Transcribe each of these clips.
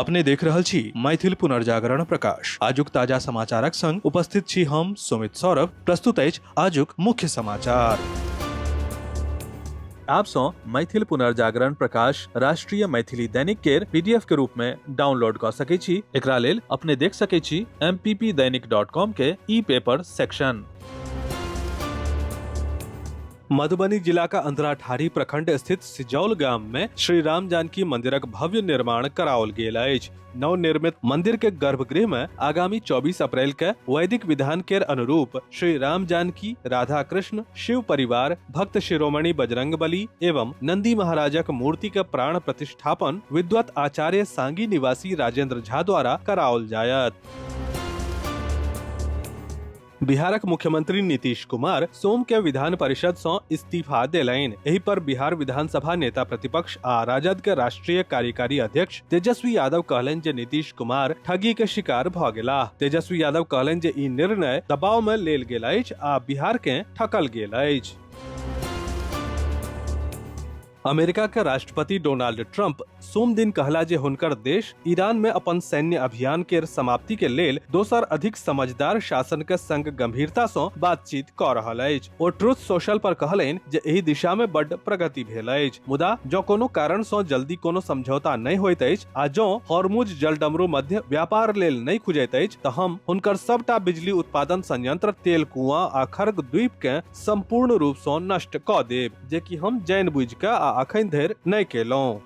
अपने देख रहल छी मैथिल पुनर्जागरण प्रकाश। आजुक ताजा समाचारक संग उपस्थित छी हम सुमित सौरभ। प्रस्तुत अछि आजुक मुख्य समाचार। आप सँ मैथिल पुनर्जागरण प्रकाश राष्ट्रीय मैथिली दैनिक केर पीडीएफ के रूप में डाउनलोड कऽ सकै छी। एकरा लेल अपने देख सकै छी mppdainik.com के ई पेपर सेक्शन। मधुबनी जिला का अंधराठाढ़ी प्रखंड स्थित सिजौल गाम में श्री राम जानकी मंदिरक भव्य निर्माण कराओल गेल अछि। नवनिर्मित मंदिर के गर्भगृह में आगामी 24 अप्रैल के वैदिक विधान के अनुरूप श्री राम जानकी, राधा कृष्ण, शिव परिवार, भक्त शिरोमणि बजरंग बली एवं नंदी महाराजक मूर्ति के प्राण प्रतिष्ठापन विद्वत आचार्य सांगी निवासी राजेंद्र झा द्वारा कराओल जायत। बिहारक मुख्यमंत्री नीतीश कुमार सोम के विधान परिषद सं इस्तीफा देलनि। एहि पर बिहार विधानसभा नेता प्रतिपक्ष आ राजद के राष्ट्रीय कार्यकारी अध्यक्ष तेजस्वी यादव कहलनि जे नीतीश कुमार ठगी के शिकार भ गेलाह। तेजस्वी यादव कहलनि जे ई निर्णय दबाव में लेल गेल अछि आ बिहार के ठकल गेल अछि। अमेरिका के राष्ट्रपति डोनाल्ड ट्रंप सोम दिन कहला जे हुनकर देश ईरान में अपन सैन्य अभियान के समाप्ति के लेल दोसर अधिक समझदार शासन के संग गंभीरता सँ बातचीत क रहल अछि। ओ ट्रुथ सोशल पर कहलनि जे एहि दिशा में बड्ड प्रगति भेल अछि, मुदा जँ कोनो कारण सँ जल्दी कोनो समझौता नहि होइत अछि आ जँ हॉर्मुज जलडमरू मध्य व्यापार लेल नहि खुजैत अछि तऽ हम हुनकर सबटा बिजली उत्पादन संयंत्र, तेल कुआं आ खर्ग द्वीप के संपूर्ण रूप सँ नष्ट कऽ देब, जे कि हम जानि बुझि कऽ आ अखन धरि नहि केलहुँ।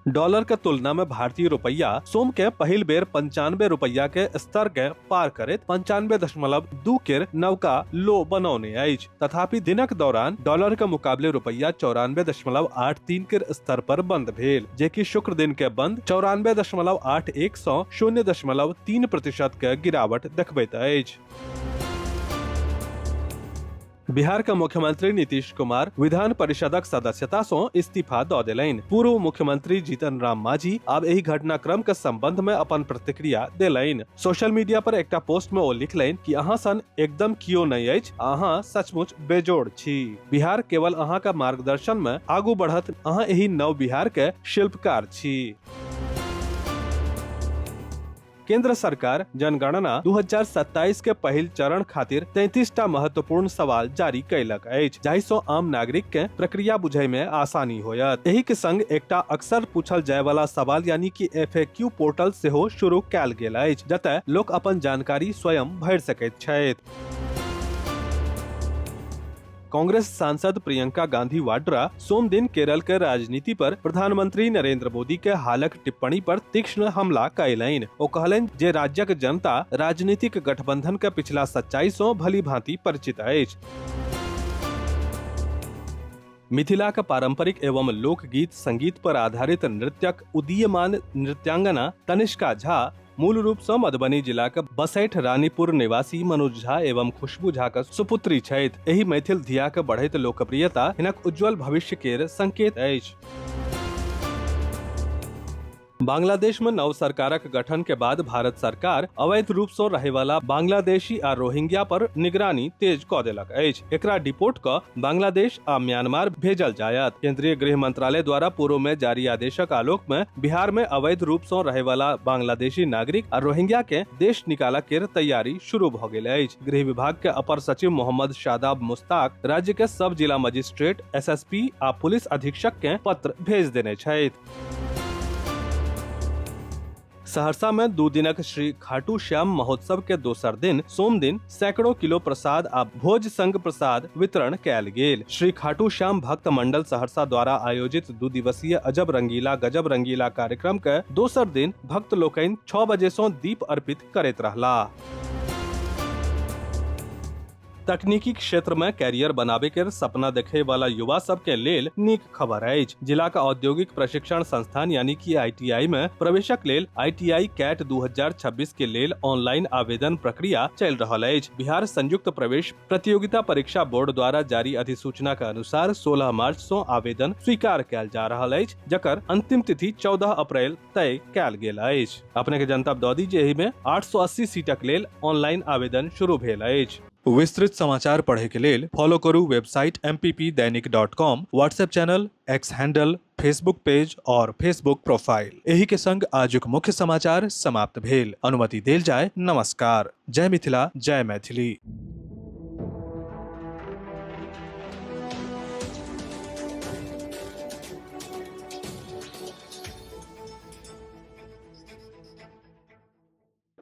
डॉलर के तुलना में भारतीय रुपया सोम के पहिल बेर 95 रुपया के स्तर के पार करैत 95.2 केर नवका लो बनौने अछि। तथापि दिनक दौरान डॉलर के मुकाबले रुपया 94.83 केर स्तर पर बंद भेल, जे कि शुक्र दिन के बंद 94.81 सँ 0.3% के गिरावट देखबैत अछि। बिहार के मुख्यमंत्री नीतीश कुमार विधान परिषदक सदस्यता सँ इस्तीफा दऽ देलनि। पूर्व मुख्यमंत्री जीतन राम मांझी आब एहि घटनाक्रम के संबंध में अपन प्रतिक्रिया देलनि। सोशल मीडिया पर एकटा पोस्ट में ओ लिखलनि कि अहाँ सन एकदम कियो नहि अछि, अहाँ सचमुच बेजोड़ छी। बिहार केवल अहाँ के मार्गदर्शन में आगू बढ़त, अहाँ एहि नव बिहार के शिल्पकार छी। केंद्र सरकार जनगणना 2027 के पहिल चरण खातिर 33 टा महत्वपूर्ण सवाल जारी कयलक अछि, जाहि सँ आम नागरिक के प्रक्रिया बुझय में आसानी होयत। एहि के संग एकटा अक्सर पूछल जाय वाला सवाल यानी कि एफएक्यू पोर्टल सेहो शुरू कयल गेल अछि, जतय लोक अपन जानकारी स्वयं भरि सकैत छथि। कांग्रेस सांसद प्रियंका गांधी वाड्रा सोम दिन केरल के राजनीति पर प्रधानमंत्री नरेंद्र मोदी के हालक टिप्पणी पर तीक्ष्ण हमला कयलनि। ओ कहलनि जे राज्यक जनता राजनीतिक गठबंधन के पिछला सच्चाई सँ भली भांति परिचित अछि। मिथिलाक पारंपरिक एवं लोकगीत संगीत पर आधारित नृत्यक उदीयमान नृत्यांगना तनिष्का झा मूल रूप सँ मधुबनी जिलाक बसैठ रानीपुर निवासी मनोज झा एवं खुशबू झा क सुपुत्री छथि। एहि मैथिल धियाक बढ़ैत लोकप्रियता हिनक उज्जवल भविष्य केर संकेत अछि। बांग्लादेश में नव सरकारक गठन के बाद भारत सरकार अवैध रूप सँ रहय वाला बांग्लादेशी आ रोहिंग्या पर निगरानी तेज क देलक अछि। एकरा डिपोर्ट क बांग्लादेश आ म्यांमार भेजल जायत। केंद्रीय गृह मंत्रालय द्वारा पूर्व में जारी आदेशक आलोक में बिहार में अवैध रूप सँ रहय वाला बांग्लादेशी नागरिक आ रोहिंग्या के देश निकाला केर तैयारी शुरू भ गेल अछि। गृह विभाग के अपर सचिव मोहम्मद शादाब मुस्ताक राज्य के सब जिला मजिस्ट्रेट, एसएसपी आ पुलिस अधीक्षक के पत्र भेज देने छथि। सहरसा में 2 दिनक श्री खाटू श्याम महोत्सव के दोसर दिन सोम दिन सैकड़ों किलो प्रसाद आ भोज संग प्रसाद वितरण कयल गेल। श्री खाटू श्याम भक्त मंडल सहरसा द्वारा आयोजित 2 दिवसीय अजब रंगीला गजब रंगीला कार्यक्रम के दोसर दिन भक्त लोकनि 6 बजे सँ दीप अर्पित करैत रहला। तकनीकी क्षेत्र में कैरियर बनाबे के सपना देखे वाला युवा सब के लेल नीक खबर अछि। जिला का औद्योगिक प्रशिक्षण संस्थान यानी कि आईटीआई में प्रवेशक लेल आईटीआई कैट 2026 के लेल ऑनलाइन आवेदन प्रक्रिया चल रहल अछि। बिहार संयुक्त प्रवेश प्रतियोगिता परीक्षा बोर्ड द्वारा जारी अधिसूचना के अनुसार 16 मार्च से आवेदन स्वीकार कयल जा रहल अछि, जकर अंतिम तिथि 14 अप्रैल तय कयल गेल अछि। अपने के जनतब दऽ दी जे एहि में 880 सीटक लेल ऑनलाइन आवेदन शुरू भेल अछि। विस्तृत समाचार पढ़े के लेल फॉलो करू website mppdainik.com, WhatsApp channel, X handle, Facebook page और फेसबुक प्रोफाइल। एही के संग आजुक मुख्य समाचार समाप्त भेल। अनुमति देल जाय। नमस्कार। जय मिथिला, जय मैथिली।